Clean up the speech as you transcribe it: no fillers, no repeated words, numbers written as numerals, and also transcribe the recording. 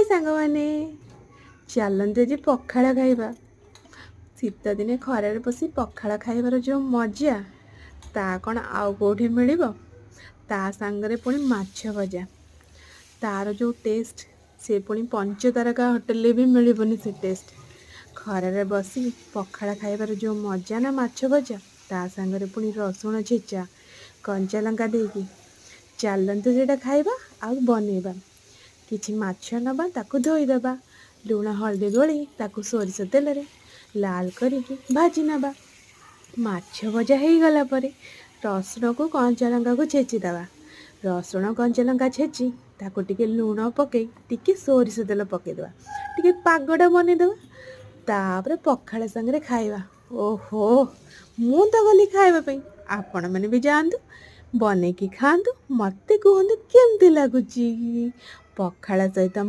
ହାଏ ସାଙ୍ଗମାନେ, ଚାଲନ୍ତୁ ଆଜି ପଖାଳ ଖାଇବା। ଶୀତଦିନେ ଖରାରେ ବସି ପଖାଳ ଖାଇବାର ଯେଉଁ ମଜା, ତା କ'ଣ ଆଉ କେଉଁଠି ମିଳିବ? ତା ସାଙ୍ଗରେ ପୁଣି ମାଛ ଭଜା, ତାର ଯେଉଁ ଟେଷ୍ଟ, ସେ ପୁଣି ପଞ୍ଚତାରକା ହୋଟେଲରେ ବି ମିଳିବନି ସେ ଟେଷ୍ଟ। ଖରାରେ ବସି ପଖାଳ ଖାଇବାର ଯେଉଁ ମଜା ନା, ମାଛ ଭଜା, ତା ସାଙ୍ଗରେ ପୁଣି ରସୁଣ ଛେଚା କଞ୍ଚା ଲଙ୍କା ଦେଇକି। ଚାଲନ୍ତୁ ସେଇଟା ଖାଇବା ଆଉ ବନେଇବା। କିଛି ମାଛ ନେବା, ତାକୁ ଧୋଇଦେବା, ଲୁଣ ହଳଦୀ ଗୋଳି ତାକୁ ସୋରିଷ ତେଲରେ ଲାଲ କରିକି ଭାଜି ନେବା। ମାଛ ଭଜା ହେଇଗଲା ପରେ ରସୁଣକୁ କଞ୍ଚା ଲଙ୍କାକୁ ଛେଚିଦେବା। ରସୁଣ କଞ୍ଚା ଲଙ୍କା ଛେଚି ତାକୁ ଟିକେ ଲୁଣ ପକାଇ ଟିକେ ସୋରିଷ ତେଲ ପକାଇଦେବା, ଟିକେ ପାଗଟା ବନେଇଦେବା, ତାପରେ ପଖାଳ ସାଙ୍ଗରେ ଖାଇବା। ଓହୋ, ମୁଁ ତ ଗଲି ଖାଇବା ପାଇଁ, ଆପଣମାନେ ବି ଯାଆନ୍ତୁ, ବନେଇକି ଖାଆନ୍ତୁ, ମୋତେ କୁହନ୍ତୁ କେମିତି ଲାଗୁଛି ପଖାଳ ସହିତ।